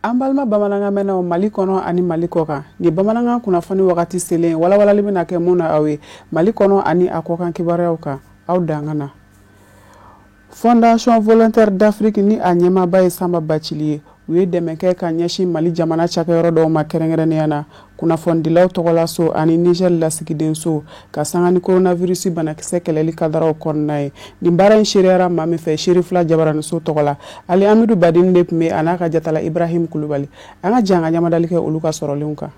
An balima bamanankan mɛnnaw Mali kɔnɔ ani Mali kɔkan, ni bamanankan kunnafoni wagati selen, walawalali bɛna kɛ mun na aw ye Mali kɔnɔ ani a kɔkan kibaruyaw kan, aw dan na. Fondation Volontaire d'Afrique ni a ɲɛmaaba ye Sanba Bacili ye, u ye dɛmɛ kɛ ka ɲɛsin Mali jamana cakɛyɔrɔ dɔw ma, kɛrɛnkɛrɛnnenya na kunnafonidilaw tɔgɔlaso ani Niger lasigidenso, ka sanga ni coronavirus banakisɛ kɛlɛli kadaraw kɔnɔna ye. Nin baara in seereyara maa min fɛ, Serifila Jabaraniso tɔgɔ la, Ali Amidu Badini de tun bɛ a n'a ka jatala Ibrahim Kulubali. An ka jɛ an ka ɲamadali kɛ olu ka sɔrɔlenw kan.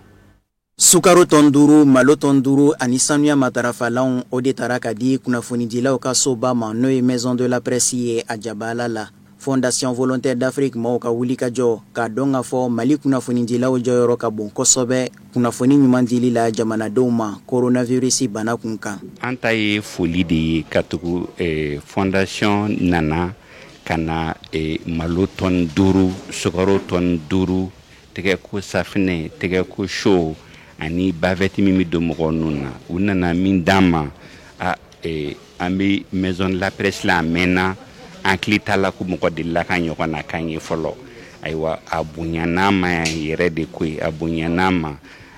Sukaro tɔn 5, malo tɔn 5 ani sanuya matarafalanw, o de taara ka di kunnafonidilaw ka soba ma, n'o ye Maison de la Presse ye a jabaala la. Fondation Volontaire d'Afrique maaw ka wulikajɔ k'a dɔn k'a fɔ Mali kunnafonidilaw jɔyɔrɔ ka bon kosɛbɛ kunnafoni ɲuman dili la jamanadenw ma coronavirus bana kun kan. An ta ye foli de ye ka tugu fondation nana ka na malo tɔn 5, sukaro tɔn 5, tɛgɛko safinɛ, tɛgɛko so ani bavette min bɛ don mɔgɔw nun na. U nana min d'an ma, an bɛ Maison de la Presse la, a mɛnna, an hakili t'a la ko mɔgɔ delila ka ɲɔgɔn na k'an ye fɔlɔ. Ayiwa, a bonyana ma yɛrɛ de koyi, a bonyana ma.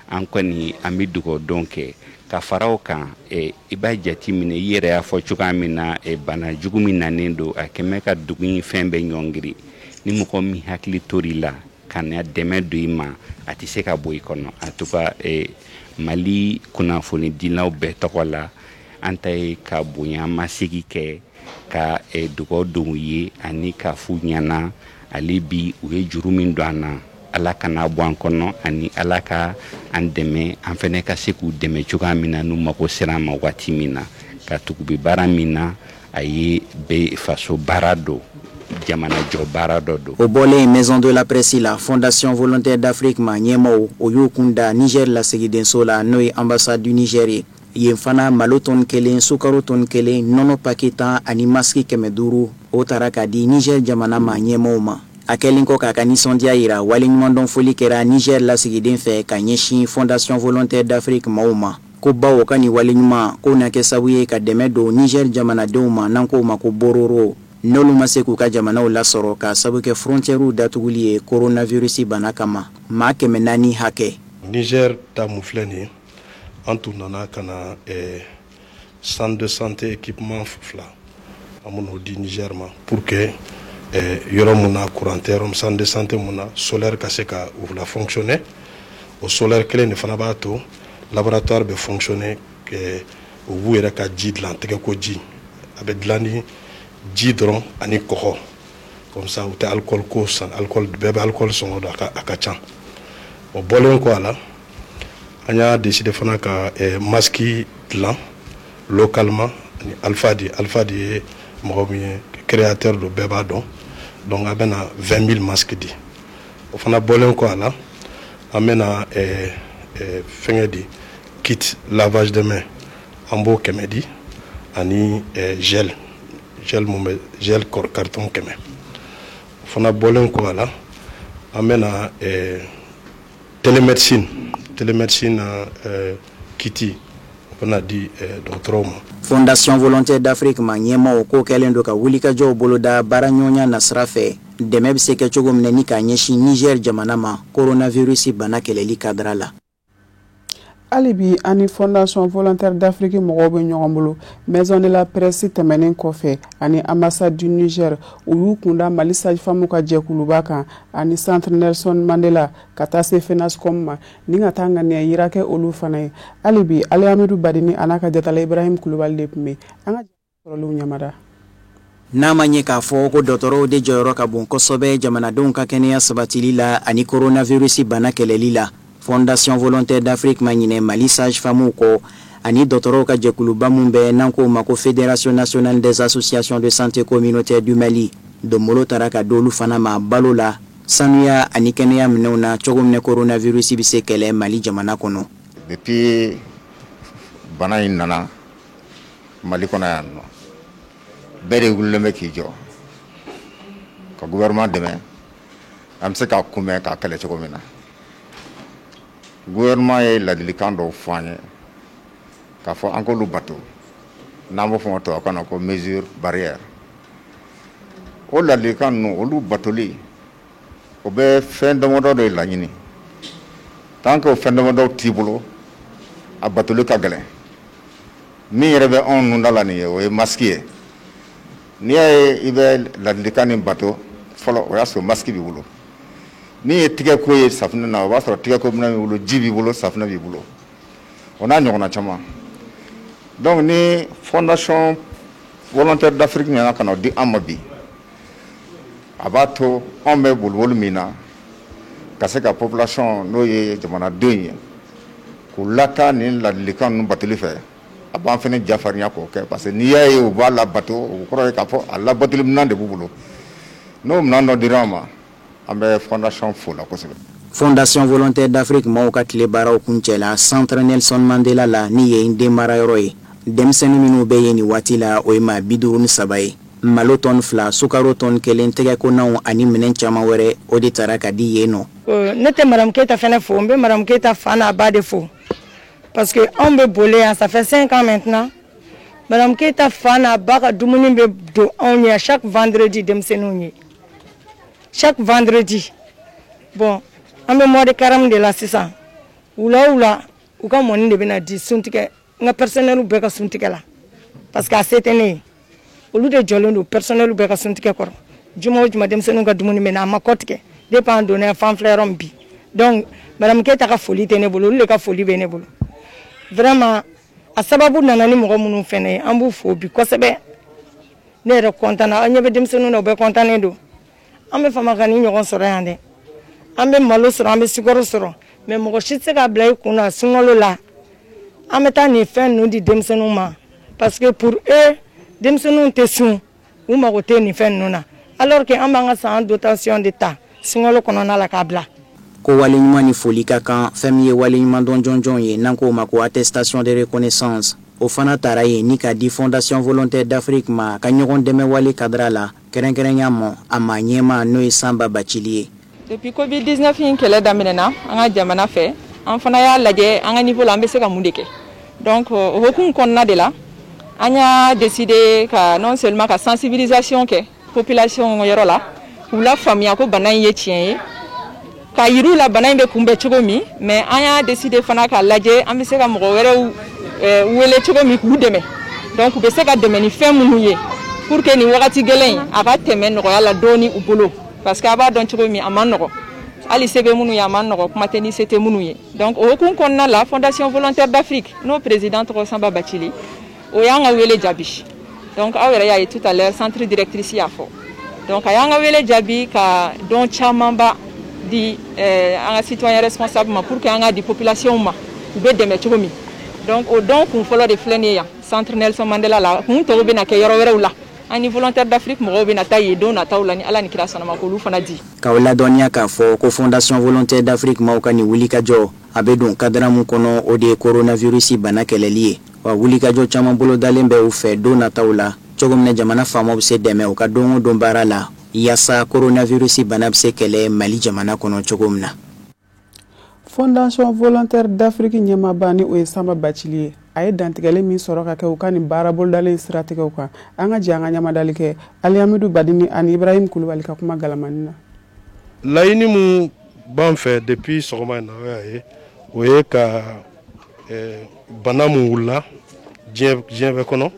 An kɔni an bɛ dugawu don kɛ ka fara o kan. I b'a jate minɛ, i yɛrɛ y'a fɔ cogoya min na, bana jugu min nanen don, a kɛmɛ ka dugu in fɛn bɛɛ ɲɔngiri. Ni mɔgɔ min hakili tor'i la ka na dɛmɛ don i ma, a tɛ se ka bɔ i kɔnɔ. En tout cas, Mali kunnafonidilaw bɛɛ tɔgɔ la, an ta ye ka bonya masigi kɛ, ka dugawu don u ye ani ka f'u ɲɛna ale bi u ye juru min don an na, Ala kana bɔ an kɔnɔ, ani Ala ka an dɛmɛ, an fɛnɛ ka se k'u dɛmɛ cogoya min na n'u mago sera an ma waati min na. Ka tugu bɛ baara min na, a ye bɛ faso baara don, jamana jɔ baara dɔ don. O bɔlen Maison de la Presse la, Fondation Volontaire d'Afrique ma ɲɛmaw, o y'u kun da Niger lasigidenso la, n'o ye ambassade du Niger ye. Yen fana, malo tɔni 1, sukaro tɔni 1, nɔnɔ paquet 10 ani masque 500, o taara k'a di Niger jamana ma ɲɛmaw ma. A kɛlen kɔ k'a ka nisɔndiya yira, waleɲumandɔn foli kɛra Niger lasigiden fɛ ka ɲɛsin Fondation Volontaire d'Afrique maaw ma, ko bawo ka nin waleɲuman k'o na kɛ sababu ye ka dɛmɛ don Niger jamanadenw ma, n'an k'o ma ko bororo, n'olu ma se k'u ka jamanaw lasɔrɔ k'a sababu kɛ frontières datuguli ye coronavirus bana kama, maa 400 hakɛ. Niger ta mun filɛ nin ye, an tun nana ka na centre de santé équipement 2, an bɛn'o di Niger ma pour que yɔrɔ mun na courant tɛ yɔrɔ, centre de santé mun na solaire ka se ka u la fonctionner. O solaire kelen de fana b'a to laboratoire bɛ fonctionner, u b'u yɛrɛ ka ji dilan, tɛgɛko ji, a bɛ dilan ni ji dɔrɔn ani kɔgɔ, comme ça u tɛ alcool ko san, alcool bɛɛ bɛ alcool sɔngɔ dɔn, a ka ca. O bɔlen kɔ a la, an y'a décidé fana ka masque dilan localement ani Alpha D. Alpha D ye mɔgɔ min ye, créateur don, bɛɛ b'a dɔn. Donc an bɛna 20 000 masques di. O fana bɔlen kɔ a la, an bɛna fɛngɛ di, kit lavage de main, an b'o 100 di, ani gel mun bɛ gel carton 100. O fana bɔlen kɔ a la, an bɛna télémédecine kit, o bɛna di dɔgɔtɔrɔw ma. Fondation Volontaire d'Afrique ma ɲɛmaw ko kɛlen don ka wulikajɔw boloda baaraɲɔgɔnya nasira fɛ, dɛmɛ bɛ se kɛ cogo min na ni k'a ɲɛsin Niger jamana ma coronavirus bana kɛlɛli kadara la. Hali bi, ani Fondation Volontaire d'Afrique mɔgɔw bɛ ɲɔgɔn bolo. Maison de la Presse tɛmɛnen kɔfɛ ani ambassade du Niger, u y'u kunda Mali sage-femme ka jɛkuluba kan ani centre Nelson Mandela, ka taa se FENASCOM ma, ni ka taa ŋaniya yira kɛ olu fana ye. Hali bi, Ali Amidu Badini a n'a ka jatala Ibrahim Kulubali de tun bɛ an ka sɔrɔlenw ɲamada. N'a ma ɲɛ k'a fɔ ko dɔgɔtɔrɔw de jɔyɔrɔ ka bon kosɛbɛ jamanadenw ka kɛnɛya sabatili la ani coronavirus bana kɛlɛli la, Fondation Volontaire d'Afrique ma ɲinɛ Mali sage-femme kɔ ani dɔgɔtɔrɔw ka jɛkuluba mun bɛ, n'an k'o ma ko Fédération nationale des associations de santé communautaire du Mali. Donbolo taara ka d'olu fana ma balo la, sanuya ani kɛnɛya minɛnw na, cogo min na coronavirus bɛ se kɛlɛ Mali jamana kɔnɔ. Depuis bana in nana Mali kɔnɔ yan nɔ, bɛɛ de wulilen bɛ k'i jɔ ka gouvernement dɛmɛ, an bɛ se k'a kunbɛn, k'a kɛlɛ cogo min na. Gouvernement ye ladilikan dɔw fɔ an ye k'a fɔ an k'olu bato, n'an b'o fɔ ma tubabukan na ko mesure barrière. O ladilikan ninnu, olu batoli, o bɛ fɛn damadɔ de laɲini. Tant que o fɛn damadɔ t'i bolo, a batoli ka gɛlɛn. Min yɛrɛ bɛ anw nunda la nin ye, o ye masque ye. N'i y'a ye i bɛ ladilikan nin bato fɔlɔ, o y'a sɔrɔ masque b'i bolo. Min ye tigɛko ye safunɛ na, o b'a sɔrɔ tigɛko minɛn b'i bolo, ji b'i bolo, safunɛ b'i bolo, o n'a ɲɔgɔnna caman. Donc ni Fondation Volontaire d'Afrique nana ka na di an ma bi, a b'a to anw bɛ boliboli min na ka se ka population, n'o ye jamanadenw ye, k'u lataa nin ladilikan ninnu batoli fɛ, a b'an fana jafarinya k'o kɛ, parce que n'i y'a ye u b'a labato, o kɔrɔ ye k'a fɔ a labatoli minɛn de b'u bolo. N'o minɛn dɔ dira an ma, an bɛ fondation fo la kosɛbɛ. Fondation Volontaire d'Afrique maaw ka tile baaraw kuncɛla Centre Nelson Mandela la, ni yen den marayɔrɔ ye. Denmisɛnnin minnu bɛ yen nin waati la, o ye maa 53 ye. Malo tɔni 2, sukaro tɔni 1, tɛgɛkonaw ani minɛn caman wɛrɛ, o de taara ka di yen nɔ. Ne tɛ madame Keyita fɛnɛ fo, n bɛ madame Keyita fa n'a ba de fo, parce que anw bɛ boli yan, ça fait 5 ans maintenant. Madame Keyita fa n'a ba ka dumuni bɛ don anw ye chaque vendredi, denmisɛnninw ye chaque vendredi. Bon, an bɛ mois de carême de la sisan. Wula o wula, u ka mɔni de bɛna di suntigɛ, n ka personnel bɛɛ ka suntigɛ la, parce que a se tɛ ne ye, olu de jɔlen don personnel bɛɛ ka suntigɛ kɔrɔ. Juma o juma, denmisɛnninw ka dumuni bɛ na, a ma kɔ tigɛ depuis an donna yan fan filɛ yɔrɔ min bi. Donc madame Keyita ka foli tɛ ne bolo, olu de ka foli bɛ ne bolo vraiment. A sababu nana ni mɔgɔ minnu fɛnɛ ye, an b'u fo bi kosɛbɛ. Ne yɛrɛ content na, an ɲɛ bɛ denmisɛnninw na, u bɛɛ content don. An bɛ fama ka ni ɲɔgɔn sɔrɔ yan dɛ, an bɛ malo sɔrɔ, an bɛ sukaro sɔrɔ, mais mɔgɔ si tɛ se k'a bila i kun na sunkalo la an bɛ taa nin fɛn ninnu di denmisɛnninw ma, parce que pour eux, denmisɛnninw tɛ sun, u mago tɛ nin fɛn ninnu na, alors que an b'an ka san dotation de ta sunkalo kɔnɔna la k'a bila. Ko waleɲuman ni foli ka kan. Fɛn min ye waleɲumandɔn jɔnjɔn ye, n'an k'o ma ko attestation de reconnaissance, o fana taara yen ni ka di Fondation Volontaire d'Afrique ma ka ɲɔgɔn dɛmɛ wale cadre la, kɛrɛnkɛrɛnya ma a ma ɲɛma, n'o ye Sanba Bacili ye. Depuis Covid-19 in kɛlɛ daminɛna an ka jamana fɛ, an fana y'a lajɛ an ka niveau la, an bɛ se ka mun de kɛ. Donc o hukumu kɔnɔna de la, an y'a décidé ka non seulement ka sensibilisation kɛ population yɔrɔ la, k'u la faamuya ko bana in ye tiɲɛ ye, ka yir'u la bana in bɛ kunbɛn cogo min, mais an y'a décidé fana k'a lajɛ an bɛ se ka mɔgɔ wɛrɛw wele cogo min k'u dɛmɛ. Donc u bɛ se ka dɛmɛ ni fɛn minnu ye pour que nin wagati gɛlɛn in a ka tɛmɛ nɔgɔya la dɔɔni u bolo, parce que a b'a dɔn cogo min a man nɔgɔ, hali se bɛ minnu ye a man nɔgɔ, kuma tɛ ni se tɛ minnu ye. Donc o hukumu kɔnɔna la, Fondation Volontaire d'Afrique, n'o président tɔgɔ Sanba Bacili, o y'an ka wele jaabi. Donc aw yɛrɛ y'a ye tout à l'heure, centre directrice y'a fɔ. Donc a y'an ka wele jaabi ka don camanba di an ka citoyen responsable ma pour que an ka di population ma, u bɛ dɛmɛ cogo min. Donc o don kun fɔlɔ de filɛ nin ye yan Centre Nelson Mandela la. Kun tɔw bɛna kɛ yɔrɔ wɛrɛw la, an ni Volontaire d'Afrique mɔgɔw bɛna taa yen don nataw la, ni Ala ni kira sɔnna ma, k'olu fana di. K'aw ladɔnniya k'a fɔ ko Fondation Volontaire d'Afrique maaw ka nin wulikajɔ, a bɛ don cadre mun kɔnɔ, o de ye coronavirus bana kɛlɛli ye. Wa wulikajɔ caman bolodalen bɛ u fɛ don nataw la, cogo min na jamana faamaw bɛ se dɛmɛ u ka don o don baara la, yaasa coronavirus bana bɛ se kɛlɛ Mali jamana kɔnɔ cogo min na. Fondation Volontaire d'Afrique ɲɛmaaba, ni o ye Sanba Bacili ye, a ye dantigɛli min sɔrɔ ka kɛ u ka nin baara bolodalen siratigɛw kan, an ka jɛ an ka ɲamadali kɛ Aliyamidu Badini ani Ibrahim Kulubali ka kuma galamani na. Laɲini mun b'an fɛ depuis sɔgɔma in na, o y'a ye, o ye ka bana mun wulila diɲɛ bɛɛ kɔnɔ,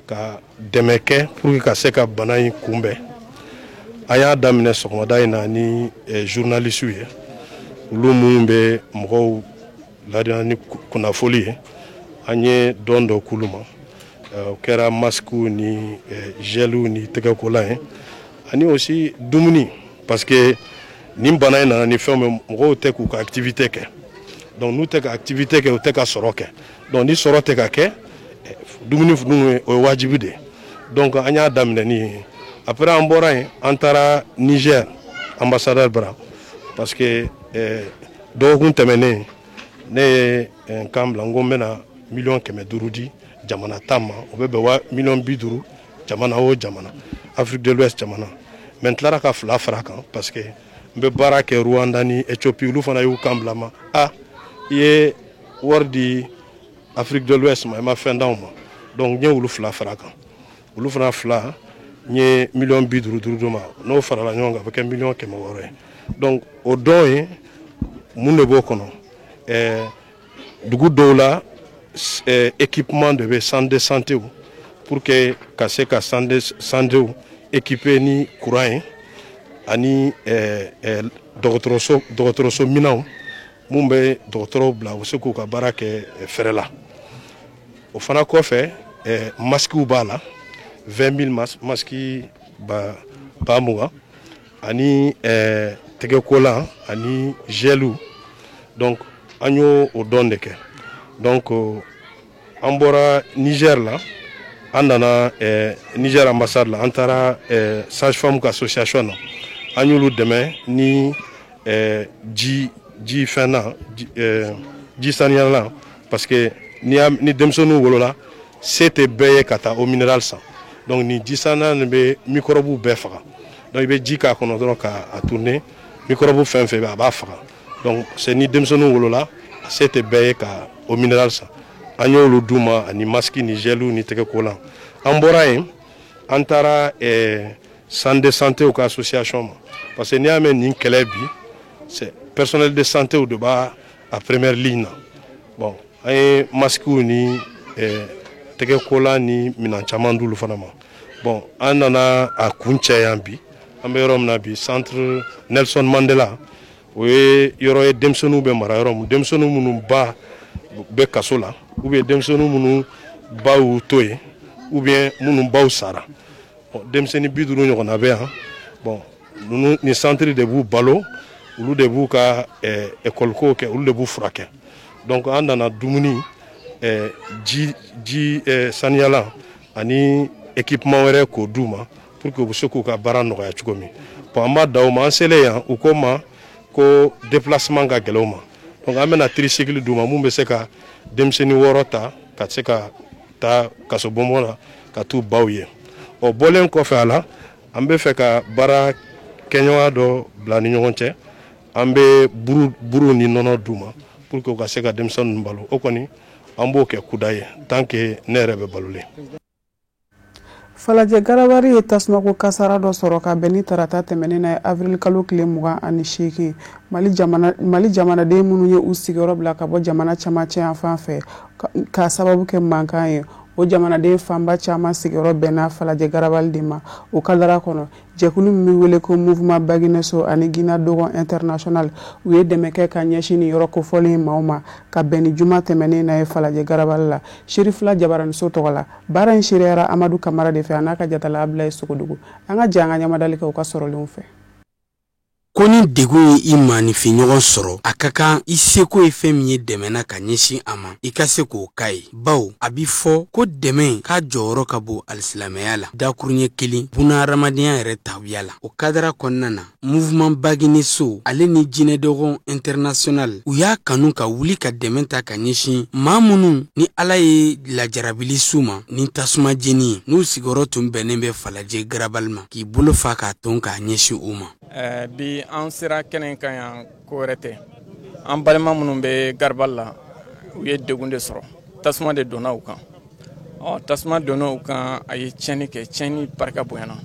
ka dɛmɛ kɛ pour que ka se ka bana in kunbɛn. An y'a daminɛ sɔgɔmada in na ni journalistes ye, olu minnu bɛ mɔgɔw ladɔnniya ni kunnafoli ye. An ye dɔn dɔ k'olu ma, o kɛra masques ni gels ni tɛgɛkolan ye, ani aussi dumuni, parce que nin bana in nana ni fɛn min, mɔgɔw tɛ k'u ka activité kɛ. Donc n'u tɛ ka activité kɛ, u tɛ ka sɔrɔ kɛ. Donc ni sɔrɔ tɛ ka kɛ, dumuni dun o ye wajibi de ye. Donc an y'a daminɛ ni ye. Après an bɔra yen, an taara Niger ambassadeur bara, parce que dɔgɔkun tɛmɛnen, ne ye n kan bila n ko n bɛna 500 miliyɔn di jamana 10 ma, o bɛ bɛn wa 50 miliyɔn jamana o jamana, Afrique de l'Ouest jamana. Mais n tilara ka fila fara kan, parce que n bɛ baara kɛ Rwanda ni Éthiopie, olu fana y'u kan bila ma a I ye wari di Afrique de l'Ouest ma, i ma fɛn d'anw ma. Donc n ye olu fila fara kan, olu fana fila, n ye 50 000 50 d'u ma. N'o farala ɲɔgɔn kan, a bɛ kɛ 600 000 ye. Donc o don ye mun de b'o kɔnɔ? Dugu dɔw la, équipement de bɛ centre de santé pour que ka se ka centre de santé équiper ni courant ye ani dɔgɔtɔrɔso minɛnw mun bɛ dɔgɔtɔrɔw bila u bɛ se k'u ka baara kɛ fɛrɛ la. O fana kɔfɛ, masques b'a la, 20 000 masques, masque 20 000, ani tɛgɛkolan ani gel. Donc an y'o o dɔn de kɛ. Donc an bɔra Niger la, an nana Niger ambassade la, an taara sage femme ka association na, an y'olu dɛmɛ ni ji fɛn na, ji saniyala, parce que ni denmisɛnninw wolola, se tɛ bɛɛ ye ka taa eau minérale san. Donc nin ji saniya nin bɛ microbe bɛɛ faga. Donc i bɛ ji k'a kɔnɔ dɔrɔn k'a tourner, microbe fɛn fɛn bɛ, a b'a faga. Donc c'est ni denmisɛnninw wolola, a se tɛ bɛɛ ye ka eau minérale san, an y'olu d'u ma, ani masque ni gel ni tɛgɛkolan. An bɔra yen, an taara centre de santé ka association ma, parce que n'i y'a mɛn nin kɛlɛ bi, c'est personnel de santé de b'a a première ligne na. Bon, an ye masques ni tɛgɛkolan ni minɛn caman d'olu fana ma. Bon, an nana a kun cɛ yan bi. An bɛ yɔrɔ min na bi, centre Nelson Mandela, o ye yɔrɔ ye denmisɛnninw bɛ mara yɔrɔ min, denmisɛnnin minnu ba bɛ kaso la, ou bien denmisɛnnin minnu ba y'u to yen, ou bien minnu baw sara. Bon, denmisɛnnin 50 ɲɔgɔnna bɛ yan. Bon, ninnu, nin centre de b'u balo, olu de b'u ka école ko kɛ, olu de b'u furakɛ. Donc an nana dumuni, ji saniyalan ani équipement wɛrɛ k'o d'u ma pour que u bɛ se k'u ka baara nɔgɔya cogo min. Bon, an b'a da u ma. An selen yan, u ko ma ko déplacement ka gɛlɛn u ma. Donc an bɛna tricycle d'u ma mun bɛ se ka denmisɛnnin wɔɔrɔ ta ka se ka taa kasobonbon la ka t'u baw ye. O bɔlen kɔfɛ a la, an bɛ fɛ ka baara kɛɲɔgɔnya dɔ bila ni ɲɔgɔn cɛ. An bɛ buru ni nɔnɔ d'u ma pour que u ka se ka denmisɛnnin ninnu balo. O kɔni, an b'o kɛ kuda ye tant que ne yɛrɛ bɛ balolen. Falajɛ Garabali ye tasumako kasara dɔ sɔrɔ ka bɛn ni tarata tɛmɛnen na ye, avril kalo tile 28. Mali jamanaden minnu ye u sigiyɔrɔ bila ka bɔ jamana camancɛ yan fan fɛ k'a sababu kɛ mankan ye, o jamanaden fanba caman sigiyɔrɔ bɛnna Falajɛ Garabali de ma. O kadara kɔnɔ, jɛkulu min bɛ wele ko Mouvement Bagineso ani Guina Dogon International, u ye dɛmɛ kɛ ka ɲɛsin nin yɔrɔ kofɔlen maaw ma ka bɛn ni juma tɛmɛnen na ye Falajɛ Garabali la, Serifila Jabaraniso tɔgɔ la. Baara in seereyara Amadu Kamara de fɛ, a n'a ka jatala Abulaye Sogodogo. An ka jɛ an ka ɲamadali kɛ u ka sɔrɔlenw fɛ. Ko ni degun ye i maaninfin ɲɔgɔn sɔrɔ, a ka kan i seko ye fɛn min ye dɛmɛna ka ɲɛsin a ma, i ka se k'o k'a ye, bawo a bi fɔ ko dɛmɛ k'a jɔyɔrɔ ka bon alisilamɛya la, dakuruɲɛ kelen buna hadamadenya yɛrɛ tabiya la. O kadara kɔnɔna na, Mouvement Bagineso ale ni Jinɛ Dɔgɔn International, u y'a kanu ka wuli ka dɛmɛ ta ka ɲɛsin maa minnu ni Ala ye lajarabili s'u ma ni tasuma jeni ye, n'u sigiyɔrɔ tun bɛnnen bɛ Falajɛ Garabali ma, k'i bolo fa k'a ton k'a ɲɛsin u ma. Bi an sera kɛnɛ kan yan, ko wɛrɛ tɛ, an balima minnu bɛ Garabali la, u ye degun de sɔrɔ, tasuma de donna u kan. Ɔ, tasuma donna u kan, a ye tiɲɛni kɛ, tiɲɛni barika bonyana.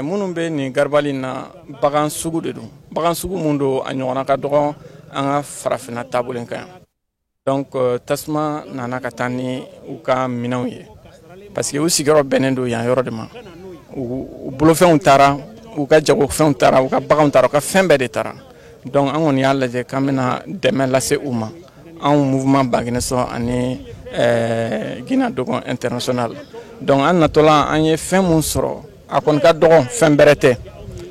Minnu bɛ nin Garabali na, bagan sugu de don, bagan sugu mun don, a ɲɔgɔnna ka dɔgɔ an ka farafinna taabolo kan yan. Donc tasuma nana ka taa ni u ka minɛnw ye, parce que u sigiyɔrɔ bɛnnen don yan yɔrɔ de ma. U bolofɛnw taara, u ka jagofɛnw taara, u ka baganw taara, u ka fɛn bɛɛ de taara. Donc an kɔni y'a lajɛ k'an bɛna dɛmɛ lase u ma, anw Mouvement Bagineso ani Guina Dogon International. Donc an natɔla, an ye fɛn mun sɔrɔ, a kɔni ka dɔgɔ, fɛn bɛrɛ tɛ,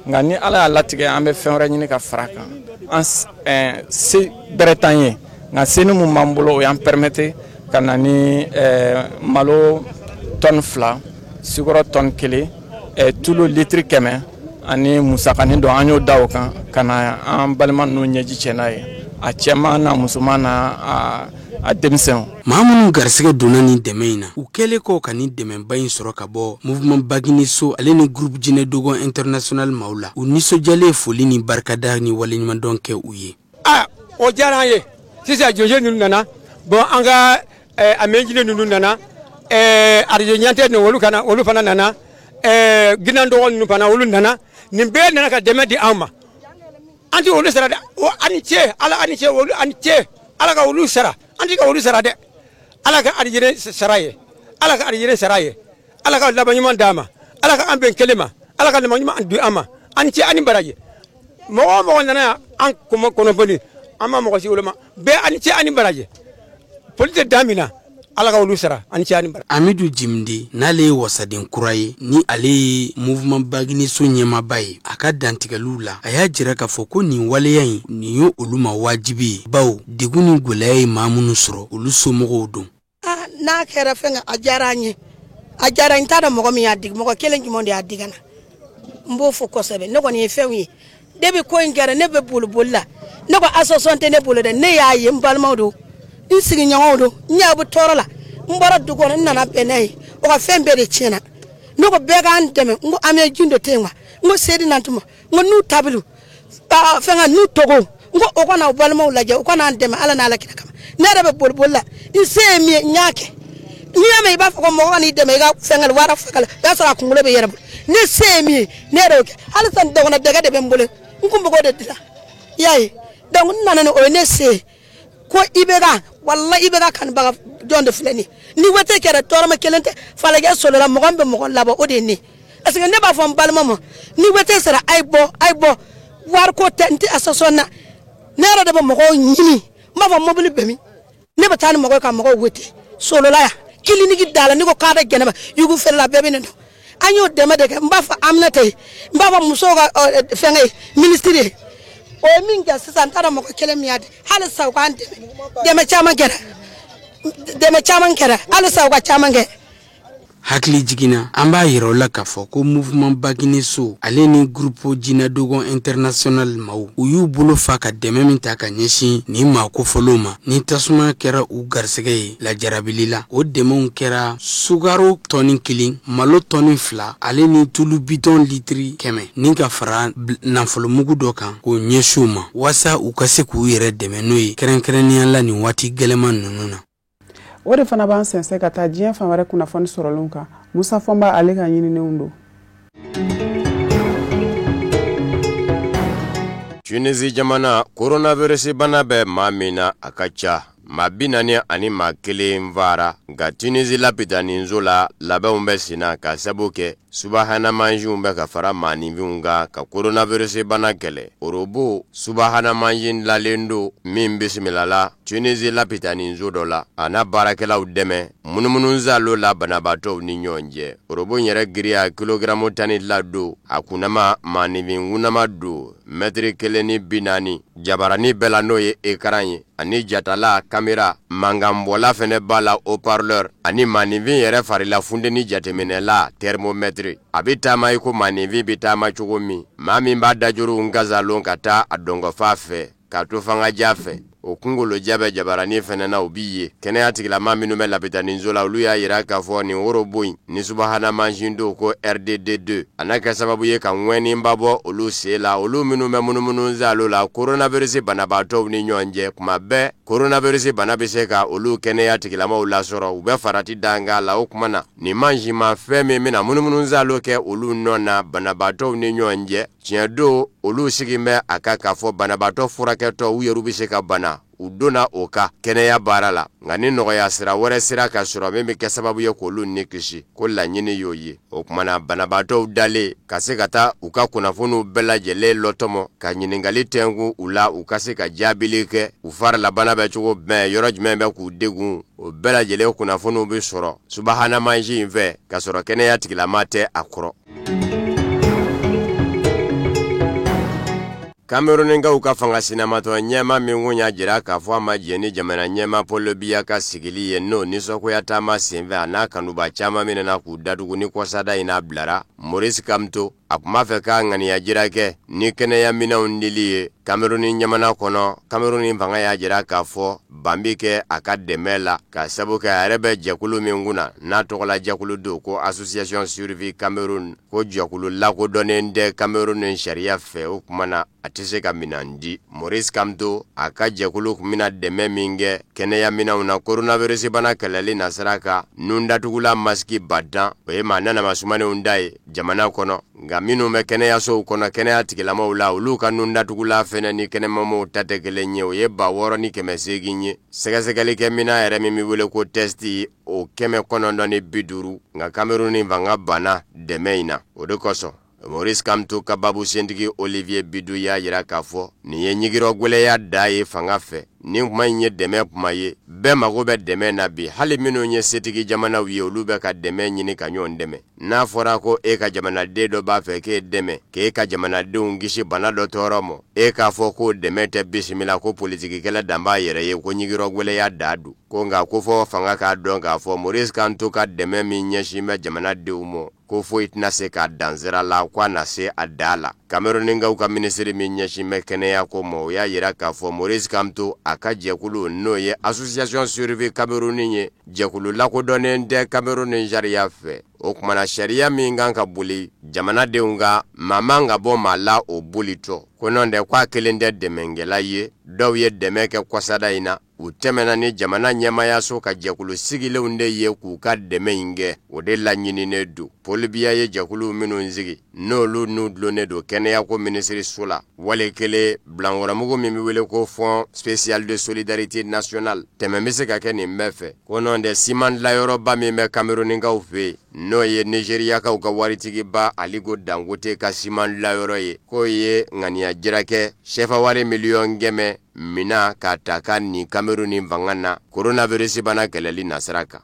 nka ni Ala y'a latigɛ, an bɛ fɛn wɛrɛ ɲini ka fara a kan. An se bɛrɛ t'an ye, nka seni mun b'an bolo, o y'an permettre ka na ni malo tɔni 2, sukaro tɔni 1, tulu litiri 100 ani musakanin dɔ. An y'o da o kan ka na an balima ninnu ɲɛji cɛ n'a ye, a cɛman n'a musoman n'a a denmisɛnw. Maa minnu garisɛgɛ donna nin dɛmɛ in na, u kɛlen kɔ ka nin dɛmɛba in sɔrɔ ka bɔ Mouvement Bagineso ale ni Groupe Jinɛ Dogon International maaw la, u nisɔndiyalen foli ni barikada ni waleɲumandɔn kɛ u ye. A o diyara an ye. Sisan jose ninnu nana, bon, an ka amejile ninnu nana, arajo ɲante ninnu, olu kana, olu fana nana, ginan dɔgɔ ninnu fana, olu nana. Nin bɛɛ nana ka dɛmɛ di anw ma. An tɛ olu sara dɛ. O ani ce, Ala ani ce, olu ani ce. Ala ka olu sara. An tɛ ka olu sara dɛ. Ala ka arijinɛ sara ye, Ala ka arijinɛ sara ye, Ala ka laban ɲuman d'a ma, Ala ka an bɛn kelen ma, Ala ka laban ɲuman di an ma. An ce ani baraji. Mɔgɔ o mɔgɔ nana yan an kɔnɔfoli, an ma mɔgɔ si wolo ma bɛɛ ani ce ani baraji. Foli tɛ dan min na, Ala ka olu sara. Ani ce ani baraji. Amidu Jimde, n'ale ye wasaden kura ye, ni ale ye Mouvement Baguinéso ɲɛmaaba ye, a ka dantigɛliw la, a y'a jira k'a fɔ ko nin waleya in, nin ye olu ma wajibi ye, bawo degun ni gwɛlɛya ye maa minnu sɔrɔ, olu somɔgɔw don. N'a kɛra fɛn, a diyara an ye, a diyara n t'a dɔn mɔgɔ min y'a digi, mɔgɔ kelen jumɛn de y'a digi na. N b'o fɔ kosɛbɛ. Ne kɔni ye fɛnw ye depuis ko in kɛra, ne bɛ boli boli la. Ne ko association tɛ ne bolo dɛ. Ne y'a ye, n balimaw don, n sigiɲɔgɔnw don, n y'a bɛ tɔɔrɔ la. N bɔra du kɔnɔ, n nana bɛn n'a ye, o ka fɛn bɛɛ de tiɲɛna. Ne ko bɛɛ k'an dɛmɛ. N ko an bɛ jindo tɛ yen wa? N ko sedi nantuma, n ko n'u tabilu fɛn ka n'u togo, n ko o kana u balimaw lajɛ, u kana an dɛmɛ Ala n'Ala kira kama. Ne yɛrɛ bɛ boli boli la, n se ye min ye, n y'a kɛ. N'i y'a mɛn i b'a fɔ ko mɔgɔ ka n'i dɛmɛ i ka fɛn wara fɛn o y'a sɔrɔ a kunkolo bɛ yɛrɛ bolo. Ne se ye min ye, ne yɛrɛ y'o kɛ. Hali sisan dɔgɔnɔ dɛgɛ de bɛ n bolo, n kun bɛ k'o de dilan, i y'a ye. Donc n nana ni o ye, ne se ye ko IBK, walahi IBK kanubaga jɔn de filɛ nin ye. Ni wete kɛra tɔɔrɔma kelen tɛ falajɛ solo la, mɔgɔ min bɛ mɔgɔ labɔ, o de ye ne. Parce que ne b'a fɔ n balima ma, ni wete sera, a ye bɔ, a ye bɔ. Wariko tɛ, n tɛ association na. Ne yɛrɛ de bɛ mɔgɔw ɲini, n b'a fɔ mobili bɛ min, ne bɛ taa ni mɔgɔ ye ka mɔgɔw wete solo la yan, kiliniki da la. N'i ko k'a bɛ jɛnɛba yugu feere la, bɛɛ bɛ ne dɔn. An y'o dɛmɛ de kɛ. N b'a fɔ Aminata ye, n b'a fɔ musow ka fɛnkɛ ye, minisiri ye, o ye min kɛ sisan, n t'a dɔn mɔgɔ kelen min y'a di. Hali sisan u k'an dɛmɛ, dɛmɛ caman kɛra, dɛmɛ caman kɛra, hali sisan u ka caman kɛ. Hakili jiginna, an b'a yira u la k'a fɔ ko Mouvement Baguinéso, ale ni Groupe Jinadogon International maaw, u y'u bolo fa ka dɛmɛ min ta ka ɲɛsin nin maa kofɔlenw ma ni tasuma kɛra u garisɛgɛ ye lajarabili la, o dɛmɛw kɛra sukaro tɔni 1, malo tɔni 2, ale ni tulu bitɔn litiri 100, ni ka fara nafolomugu dɔ kan k'o ɲɛsin u ma waasa u ka se k'u yɛrɛ dɛmɛ n'o ye, kɛrɛnkɛrɛnnenya la nin waati gɛlɛman ninnu na. O de fana b'an sɛnsɛn ka taa diɲɛ fan wɛrɛ kunnafoni sɔrɔlenw kan. Musa Fɔnba, ale ka ɲininenw don. Tunisie jamana, coronavirus bana bɛ maa min na, a ka ca. Maa 41 fara nka Tunisie lapitaninso la, labɛnw bɛ sen na ka sabu kɛ subahana mansinw bɛ ka fara maaninfinw kan ka coronavirus bana kɛlɛ. Orobo subahana mansin lalen don min bisimilala Tunisie lapitaninso dɔ la, a n'a baarakɛlaw dɛmɛ munumunusaalo la banabaatɔw ni ɲɔgɔn cɛ. Orobo yɛrɛ giriya kilogaramu 10 don, a kunnama maaninfin kunnama don, mɛtiri 1.40. Jabarani bɛɛ la, n'o ye écran ye, ani jatala kamera, mankanbɔla fɛnɛ b'a la, haut-parleur, ani maaninfin yɛrɛ farila funteni jateminɛla, thermomètre. A bɛ taama i ko maaninfin bɛ taama cogo min. Maa min b'a dajuru nkasalon ka taa a dɔnkɔfa fɛ k'a to fangaja fɛ, o kunkoloja bɛ jabarani fɛnɛ na, o b'i ye. Kɛnɛya tigilama minnu bɛ lapitaninso la, olu y'a yira k'a fɔ nin worobo in ni subahana mansin don ko RDD2, a n'a kɛ sababu ye ka ŋɛninba bɔ olu sen la, olu minnu bɛ munumunu salo la coronavirus banabaatɔw ni ɲɔgɔn cɛ kuma bɛɛ. Coronavirus bana bɛ se ka olu kɛnɛya tigilamaw lasɔrɔ, u bɛ farati danga la. O kuma na, nin mansinmafɛn min bɛna munumunu salo kɛ olu nɔ na banabaatɔw ni ɲɔgɔn cɛ, tiɲɛ don, olu sigi bɛ a kan k'a fɔ banabaatɔ furakɛtɔ, u yɛrɛ bɛ se ka bana, u donna o ka kɛnɛya baara la. Nka ni nɔgɔya sira wɛrɛ sera ka sɔrɔ min bɛ kɛ sababu ye k'olu ni kisi, ko laɲini y'o ye. O kuma na, banabaatɔw dalen ka se ka taa u ka kunnafoniw bɛɛ lajɛlen lɔtɔmɔ, ka ɲininkali tɛnku u la, u ka se ka jaabili kɛ, u farilabana bɛ cogo bɛn, yɔrɔ jumɛn bɛ k'u degun, o bɛɛ lajɛlen kunnafoniw bɛ sɔrɔ subahana mansin in fɛ, ka sɔrɔ kɛnɛya tigilama tɛ a kɔrɔ. Kamerunkaw ka fanga sinamatɔ ɲɛma min kun y'a jira k'a fɔ a ma jɛn ni jamana ɲɛma Paul Biya ka sigili ye, n'o nisɔngoya taama senfɛ, a n'a kanuba caman minɛna k'u datugu ni kɔsada in n'a bilara, Maurice Kamto. a tun b'a fɛ ka ŋaniya jira kɛ ni kɛnɛyaminɛnw dili ye Kameruni jamana kɔnɔ. Kameruni fanga y'a jira k'a fɔ ban bɛ kɛ a ka dɛmɛ la, ka sabu kɛ a yɛrɛ bɛ jɛkulu min kunna n'a tɔgɔla jɛkulu don ko Association Survie Cameroun, ko jɛkulu lakodɔnnen tɛ Kameruni sariya fɛ. O tuma na a tɛ se ka minɛn di. Maurice Kamto a ka jɛkulu tun bɛna dɛmɛ min kɛ kɛnɛyaminɛnw na coronavirus bana kɛlɛli nasira kan, nundatugula masiki 10,000, o ye maa nanama sumanenw da ye jamana kɔnɔ. Nka minnu bɛ kɛnɛyasow kɔnɔ, kɛnɛya tigilamɔgɔw la, olu ka nundatugula fɛnɛ ni kɛnɛmamɔgɔw ta tɛ kelen ye, o ye 6800 ye. Sɛgɛsɛgɛlikɛminɛn yɛrɛ min bɛ wele ko tɛsti, o 950. Nka Kameruni fanga banna dɛmɛ in na. O de kosɔn Maurice Kamto ka babu sentigi Olivier Bidu y'a jira k'a fɔ nin ye ɲigirɔgwɛlɛya da ye fanga fɛ. Nin kuma in ye dɛmɛ kuma ye, bɛɛ mago bɛ dɛmɛ na bi. Hali minnu ye setigi jamanaw ye, olu bɛ ka dɛmɛ ɲini ka ɲɔgɔn dɛmɛ. N'a fɔra ko e ka jamanaden dɔ b'a fɛ k'e dɛmɛ k'e ka jamanadenw kisi bana dɔ tɔɔrɔ ma, e k'a fɔ k'o dɛmɛ tɛ bisimila, ko politikikɛlɛ dan b'a yɛrɛ ye, ko ɲigirɔgwɛlɛya da don. Ko nka ko fɔ fanga k'a dɔn k'a fɔ Maurice Kamto ka dɛmɛ min ɲɛsin bɛ jamanadenw ma, ko foyi tɛna se k'a dan sira la, ko a na se a da la. Kamerunikaw ka minisiri min ɲɛsin bɛ kɛnɛya ko ma, o y'a jira k'a fɔ Maurice Kamto a ka jɛkulu, n'o ye Association Survie Cameroun ye, jɛkulu lakodɔnnen tɛ Kameruni sariya fɛ. O tuma na sariya min kan ka boli jamanadenw kan, maa man ka bɔ maa la o bolitɔ. Ko nɔntɛ ko a kelen tɛ dɛmɛkɛla ye, dɔw ye dɛmɛ kɛ kɔsada in na. U tɛmɛna ni jamana ɲɛmaayaso ka jɛkulu sigilenw de ye k'u ka dɛmɛ in kɛ, o de laɲininen don. Paul Biya ye jɛkulu minnu sigi, n'olu n'u dulonnen don kɛnɛyako minisiriso la, wale kelen bilankɔrɔmugu min bɛ wele ko Fonds spécial de solidarité nationale, tɛmɛ bɛ se ka kɛ nin bɛɛ fɛ. Ko nɔntɛ siman dilayɔrɔba min bɛ Kamerunikaw fɛ yen, n'o ye Nizeriyakaw ka waritigiba Aliko Dangote ka siman dilayɔrɔ ye, k'o ye ŋaniya jira kɛ sefa wari 100 miliyɔn mina k'a ta ka nin Kameruni fanga na coronavirus bana kɛlɛli nasira kan.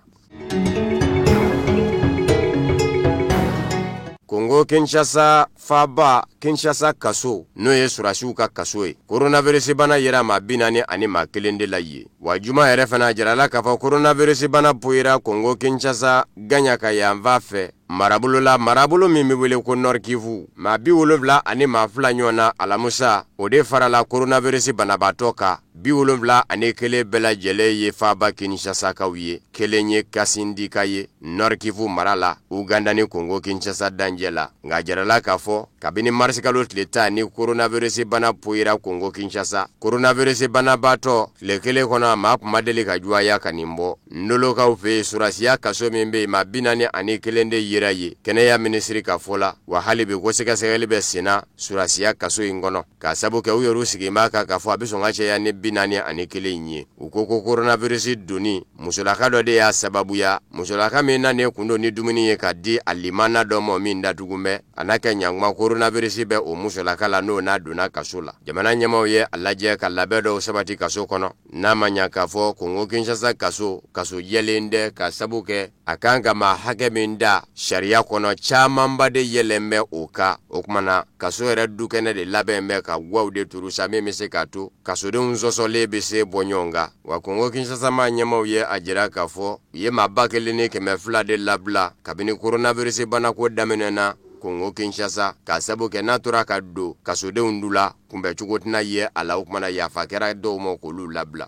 Kongo Kinshasa faaba Kinshasa kaso, n'o ye surasiw ka kaso ye, coronavirus bana yera maa 41 de la yen. Wa juma yɛrɛ fana jirala k'a fɔ coronavirus bana poyira Kongo Kinshasa gaɲaka yanfan fɛ marabolo la, marabolo min bɛ wele ko Nord Kivu. Maa 72 ɲɔgɔn na alamusa, o de farala coronavirus banabaatɔ kan. 71 bɛɛ lajɛlen ye faaba Kinshasakaw ye, kelen ye Kasindika ye Nord Kivu mara la, Uganda ni Kongo Kinshasa dancɛ la. Nka jirala k'a fɔ kabini marisikalo tile 10 ni coronavirus bana poyira Kongo Kinshasa, coronavirus banabaatɔ tile kelen kɔnɔ a maa kun ma deli ka juwaya ka nin bɔ. Ndolokaw fɛ yen, surasiya kaso min bɛ yen, maa 41 de yera yen, kɛnɛya minisiri ka fɔ la. Wa hali bi ko sɛgɛsɛgɛli bɛ senna surasiya kaso in kɔnɔ, k'a sabu kɛ u yɛrɛ sigi b'a kan k'a fɔ a bɛ sɔn ka caya ni 41 in ye. U ko ko coronavirus donni musolaka dɔ de y'a sababuya, musolaka min nanen kun don ni dumuni ye ka di a limana dɔ ma min datugu bɛ. A n'a kɛ ɲankuma coronavirus bɛ o musolaka la, n'o n'a donna kaso la. Jamana ɲɛmaaw ye a lajɛ ka labɛn dɔw sabati kaso kɔnɔ, n'a ma ɲa k'a fɔ Kongo Kinshasa kaso kaso jɛlen tɛ, ka sabu kɛ a kan ka maa hakɛ min da sariya kɔnɔ, camanba de yɛlɛn bɛ o kan. O tuma na kaso yɛrɛ dukɛnɛ de labɛn bɛ ka gwaw de turu sa, min bɛ se k'a to kasodenw sɔsɔlen bɛ se bɔ ɲɔgɔn kan. Wa Kongo Kinshasa maa ɲɛmaaw ye a jira k'a fɔ u ye maa 1200 de labila kabini coronavirus banako daminɛna Kongo Kinshasa, k'a sabu kɛ n'a tora ka don kasodenw du la, kunbɛcogo tɛna ye a la. O tuma na yafa kɛra dɔw ma k'olu labila.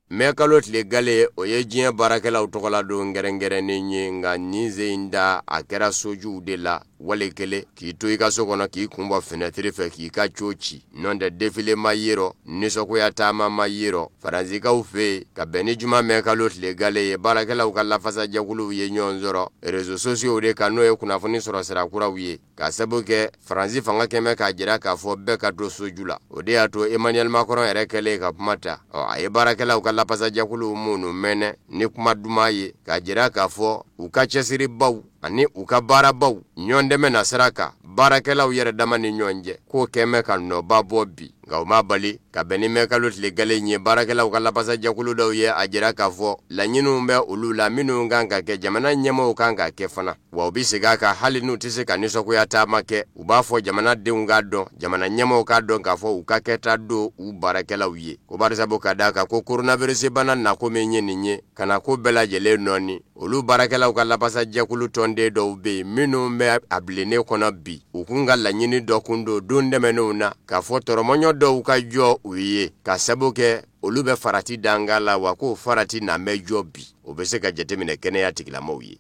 Mɛ kalo tile gale, o ye diɲɛ baarakɛlaw tɔgɔla don kɛrɛnkɛrɛnnen ye. Nka nin sen in da, a kɛra sojuw de la. Wale kelen k'i to i ka so kɔnɔ, k'i kun bɔ fenɛtiri fɛ, k'i ka co ci, nɔntɛ défilé ma yerɔ, nisɔngoya taama ma yerɔ Faransikaw fɛ yen. Ka bɛn ni juma mɛ kalo tile gale ye, baarakɛlaw ka lafasajɛkuluw ye ɲɔgɔn sɔrɔ réseaux sociaux de kan, n'o ye kunnafoni sɔrɔ sira kuraw ye, k'a sabu kɛ Faransi fanga kɛmɛ k'a jira k'a fɔ bɛɛ ka to soju la. O de y'a to Emmanuel Macron yɛrɛ kɛlen ka kuma ta, ɔ a ye baarakɛlaw ka lafasajɛkuluw minnu mɛnɛ ni kuma duman ye, k'a jira k'a fɔ u ka cɛsiribaw ani u ka baarabaw ɲɔgɔn dɛmɛ na sira kan baarakɛlaw yɛrɛ dama ni ɲɔgɔn cɛ, k'o kɛmɛ ka nɔba bɔ bi. Nka o ma bali ka bɛn ni mɛkalo tile gale ye, baarakɛlaw ka lapasajɛkulu dɔw ye a jira k'a fɔ laɲiniw bɛ olu la minnu kan ka kɛ, jamana ɲɛmaaw kan ka kɛ fana. Wa u bɛ segin a kan, hali n'u tɛ se ka nisɔngoya taama kɛ, u b'a fɔ jamana denw k'a dɔn, jamana ɲɛmaaw k'a dɔn k'a fɔ u ka kɛta don u baarakɛlaw ye. Ko barisabu ka d'a kan ko coronavirus bana nako min ye nin ye ka na ko bɛɛ lajɛlen nɔɔni, olu baarakɛlaw ka lapasajɛkulu tɔnden dɔw bɛ yen minnu bɛ a bilennen kɔnɔ bi, u kun ka laɲini dɔ kun don don tɛmɛnenw na k'a fɔ tɔrɔmɔɲɔ dɔw ka jɔ u ye ka sabu kɛ olu bɛ farati danga la, wa k'o farati n'an bɛ jɔ bi, o bɛ se ka jateminɛ kɛnɛya tigilamɔgɔw ye.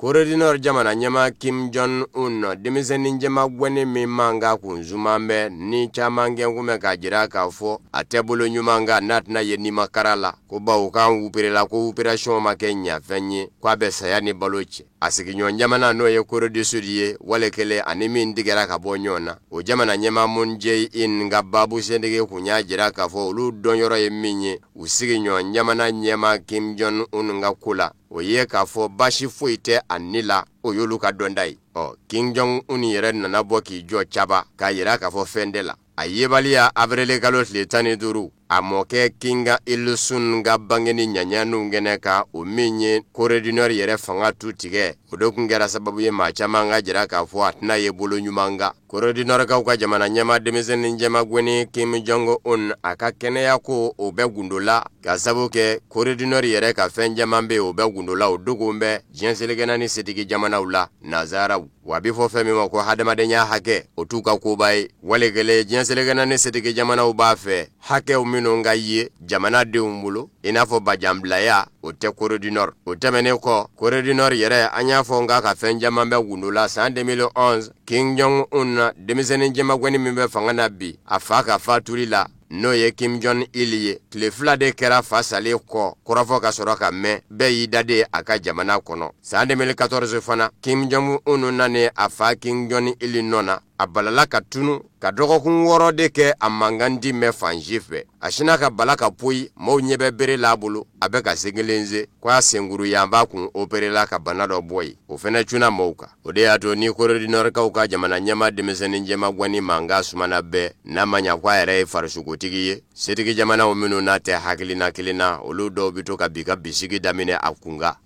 Corée du Nord jamana ɲɛmaa Kim Jong Un, denmisɛnnin jɛma gɛnin min man ka kun zuman bɛ ni caman kɛ kun bɛ k'a jira k'a fɔ a tɛ bolo ɲuman kan, n'a tɛna ye nimakara la, ko bawo k'an operela, ko opération ma kɛ ɲafɛn ye, k'a bɛ saya ni balo cɛ. A sigiɲɔgɔn jamana n'o ye Corée du Sud ye, wale kelen ani min tigɛra ka bɔ ɲɔgɔn na, o jamana ɲɛmaa Moon Jae-in ka baabu sentigi kun y'a jira k'a fɔ olu dɔnyɔrɔ ye min ye u sigiɲɔgɔn jamana ɲɛmaa Kim Jong Un ka ko la, o ye k'a fɔ baasi foyi tɛ a ni la, o y'olu ka dɔnta ye. Ɔ Kim Jong Un yɛrɛ nana bɔ k'i jɔ caba k'a jira k'a fɔ fɛn tɛ la. A yebaliya avril kalo tile 15, a mɔkɛ Kim Il Sung ka bangeni ɲaɲaniw kɛnɛ kan, o min ye Corée du Nord yɛrɛ fanga tu tigɛ, o de kun kɛra sababu ye maa caman ka jira k'a fɔ a tɛna ye bolo ɲuman kan. Corée du Nord kaw ka jamana ɲɛmaa denmisɛnnin jɛma gɛnin Kim Jong Un, a ka kɛnɛya ko o bɛ gundo la, ka sabu kɛ Corée du Nord yɛrɛ ka fɛn caman bɛ yen o bɛ gundo la, o dogon bɛ diɲɛ seleke naani setigi jamanaw la, nazaraw. Wa a bɛ fɔ fɛn min ma ko hadamadenya hakɛ, o t'u ka koba ye. Wale kelen diɲɛ seleke naani setigi jamanaw b'a fɛ hakɛw minnu ka ye jamanadenw bolo, i n'a fɔ bajanbilaya, o tɛ Corée du Nord. O tɛmɛnen kɔ, Corée du Nord yɛrɛ, an y'a fɔ n k'a ka fɛn caman bɛ gundo la. San 2011, Kim Jong Un, denmisɛnnin jɛmagɛnin min bɛ fanga na bi, a fa ka fatuli la, n'o ye Kim Jong Il ye, tile 2 de kɛra fa salen kɔ, kɔrɔfɔ ka sɔrɔ ka mɛn, bɛɛ y'i dade a ka jamana kɔnɔ. San 2014 fana, Kim Jong Un nani a fa Kim Jong Il nɔ na, a balala ka tunu ka dɔgɔkun 6 de kɛ, a mankan ti mɛn fan si fɛ. A sinna ka bala ka poyi, maaw ɲɛ bɛ bere l'a bolo, a bɛ ka sen kelen se, ko a senkuru yanfan kun operela ka bana dɔ bɔ yen, o fɛnɛ cunna maaw kan. O de y'a to ni Corée du Nord kaw ka jamana ɲɛmaa denmisɛnnin jɛma gɛnin mankan sumana bɛɛ n'a ma ɲa ko a yɛrɛ ye farisogotigi ye, setigi jamanaw minnu n'a tɛ hakilina kelen na, olu dɔw bɛ to ka bi ka bisigi daminɛ a kunkan.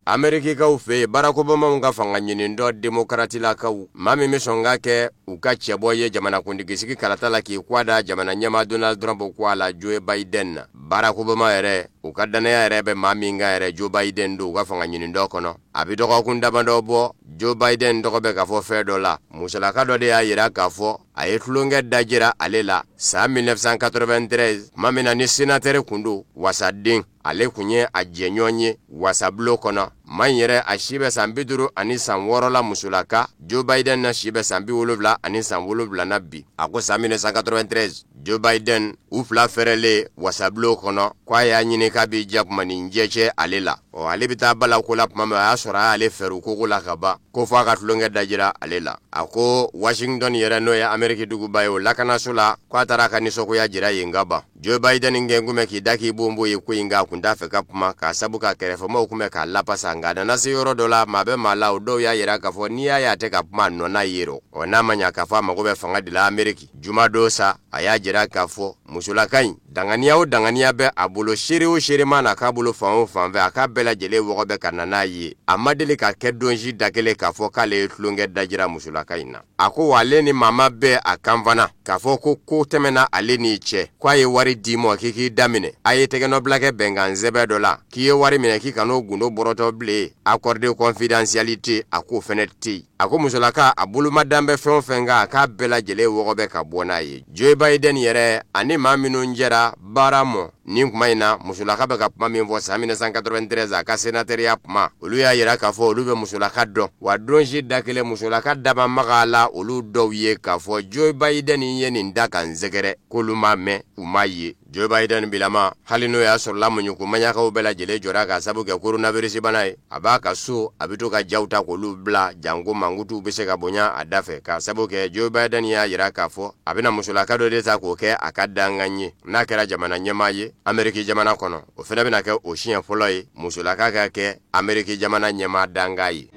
Amerikikaw fɛ yen, Barack Obama ka fanga ɲinintɔ demokaratilakaw, maa min bɛ sɔn ka kɛ u ka cɛbɔ ye jamanakuntigisigi kalata la k'i kwa da jamana ɲɛmaa Donald Trump kwa la, Joe Biden na. Barack Obama yɛrɛ, u ka dannaya yɛrɛ bɛ maa min kan yɛrɛ, Joe Biden don u ka fanga ɲinintɔ kɔnɔ. A bɛ dɔgɔkun damadɔ bɔ, Joe Biden tɔgɔ bɛ ka fɔ fɛn dɔ la. Musolaka dɔ de y'a jira k'a fɔ a ye tulonkɛ dajira ale la san 1993, tuma min na ni sénateur kun don, wasaden, ale kun ye a jɛɲɔgɔn ye wasabulon kɔnɔ. Maa in yɛrɛ, a si bɛ san 56 la, musolaka. Joe Biden na si bɛ san 77 na bi. A ko san 1993, Joe Biden, u fila fɛrɛlen wasabulon kɔnɔ, ko a y'a ɲini k'a b'i ja kuma ni jɛ cɛ ale la. Ɔ ale bɛ taa bala ko la tuma min, a y'a sɔrɔ a y'ale fɛɛrɛ koko la ka ban, ko fo a ka tulonkɛ dajira ale la. A ko Washington yɛrɛ, n'o ye Ameriki duguba ye, o lakanaso la, ko a taara a ka nisɔngoya jira yen ka ban. Joe Biden kɛ kun bɛ k'i da k'i bon ye ko in kan, a kun t'a fɛ ka kuma k'a sabu k'a kɛrɛfɛmaaw kun bɛ k'a lapasa. Nka a nana se yɔrɔ dɔ la, maa bɛ maa la, o dɔw y'a yira k'a fɔ n'i y'a ye a tɛ ka kuma, a nɔ n'a ye rɔ. Ɔ n'a ma ɲa k'a fɔ a mago bɛ fanga de la Ameriki, jumadon sa, a y'a jira k'a fɔ musolaka in, danganiya o danganiya bɛ a bolo, seere o seere ma na k'a bolo fan o fan fɛ, a k'a bɛɛ lajɛlen wɔgɔbɛ ka na n'a ye. A ma deli ka kɛ don si da kelen k'a fɔ k'ale ye tulonkɛ dajira musolaka in na. A ko wa ale ni maa ma bɛn a kan fana k'a fɔ ko ko tɛmɛna ale n'i cɛ, ko a ye wari d'i ma k'i k'i daminɛ, a ye tɛgɛnɔbila kɛ bɛnkan sɛbɛn dɔ la, k'i ye wari minɛ k'i kan'o gundo bɔrɔtɔ bilen, accord de confidentialité, a k'o fɛnɛ tɛ yen. A ko musolaka, a bolomadan bɛ fɛn o fɛn kan, a k'a bɛɛ lajɛlen wɔgɔbɛ ka bɔ n'a ye. Joe Biden yɛrɛ ani maa minnu jɛra baara mɔ nin kuma in na, musolaka bɛ ka kuma min fɔ san 1993, a ka sénateurya kuma, olu y'a yira k'a fɔ olu bɛ musolaka dɔn, wa don si da kelen musolaka daba maga la olu dɔw ye k'a fɔ Joe Biden ye nin da ka n sɛgɛrɛ, k'olu m'a mɛn, u m'a ye. Joe Biden bilama, hali n'o y'a sɔrɔla muɲuku maɲakaw bɛɛ lajɛlen jɔra k'a sabu kɛ coronavirus bana ye, a b'a ka so, a bɛ to ka jaw ta k'olu bila janko mankutuw bɛ se ka bonya a da fɛ, k'a sabu kɛ Joe Biden y'a jira k'a fɔ a bɛna musolaka dɔ de ta k'o kɛ a ka dankan ye n'a kɛra jamana ɲɛmaa ye Ameriki jamana kɔnɔ. O fana bɛna kɛ o siɲɛ fɔlɔ ye musolaka ka kɛ Ameriki jamana ɲɛmaa dankan ye.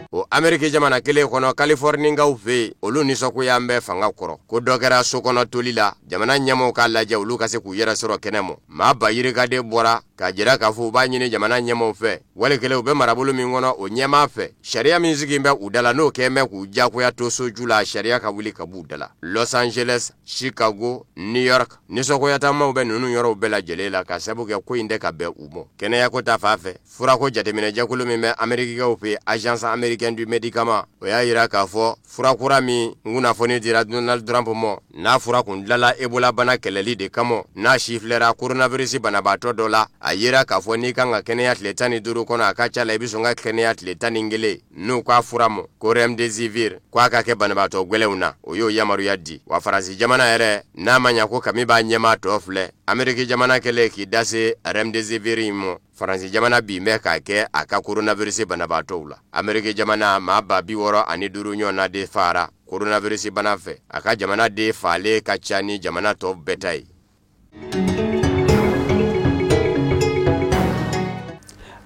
O Ameriki jamana kelen kɔnɔ, Californiekaw fɛ yen, olu nisɔngoya bɛ fanga kɔrɔ ko dɔ kɛra so kɔnɔ toli la. Jamana ɲɛmaaw k'a lajɛ olu ka se k'u yɛrɛ sɔrɔ kɛnɛ mɔ. Maa ba yirika de bɔra k'a jira k'a fɔ u b'a ɲini jamana ɲɛmaaw fɛ, wali kelen u bɛ marabolo min kɔnɔ o ɲɛmaa fɛ, sariya min sigilen bɛ u da la n'o kɛlen bɛ k'u diyagoya to soju la, sariya ka wuli ka b'u da la. Los Angeles, Chicago, New York, nisɔngoyataamaw bɛ ninnu yɔrɔw bɛɛ lajɛlen la ka sabu kɛ ko in tɛ ka bɛn u mɔ. Kɛnɛyako ta fan fɛ, furako jateminɛjɛkulu min bɛ amerikikaw fɛ, Agence américaine du médicament, o y'a jira k'a fɔ fura kura min kunnafoni dira Donald Trump mɔ, n'a fura kun dilala Ebola bana kɛlɛli de kama, n'a sifilɛra coronavirus banabaatɔ dɔ la, a yera k'a fɔ n'i kan ka kɛnɛya tile 15 kɔnɔ, a ka ca la i bɛ sɔn ka kɛnɛya tile 11. N'u k'a fura mɔ ko Remdesivir, ko a ka kɛ banabaatɔ gwɛlɛnw na, o y'o yamaruya di. Wa Faransi jamana yɛrɛ, n'a ma ɲa ko kami b'a ɲɛmaa tɔ filɛ, Ameriki jamana kɛlen k'i da se Remdesivir in mɔ, Faransi jamana bin bɛ k'a kɛ a ka coronavirus banabaatɔw la. Ameriki jamana, maa 65,000 ɲɔgɔnna de faara coronavirus bana fɛ. A ka jamana den faalen ka ca ni jamana tɔw bɛɛ ta ye.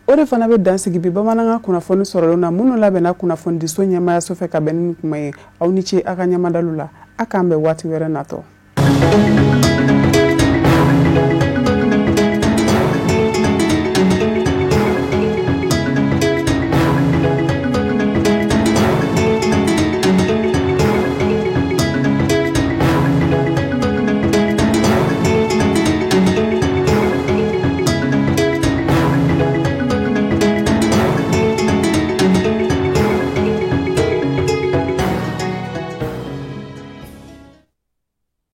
O de fana bɛ dansigi bi bamanankan kunnafoni sɔrɔlenw na minnu labɛnna kunnafonidiso ɲɛmaayaso fɛ ka bɛn ni kuma ye. Aw ni ce aw ka ɲɛmadalu la. A k'an bɛn waati wɛrɛ natɔ.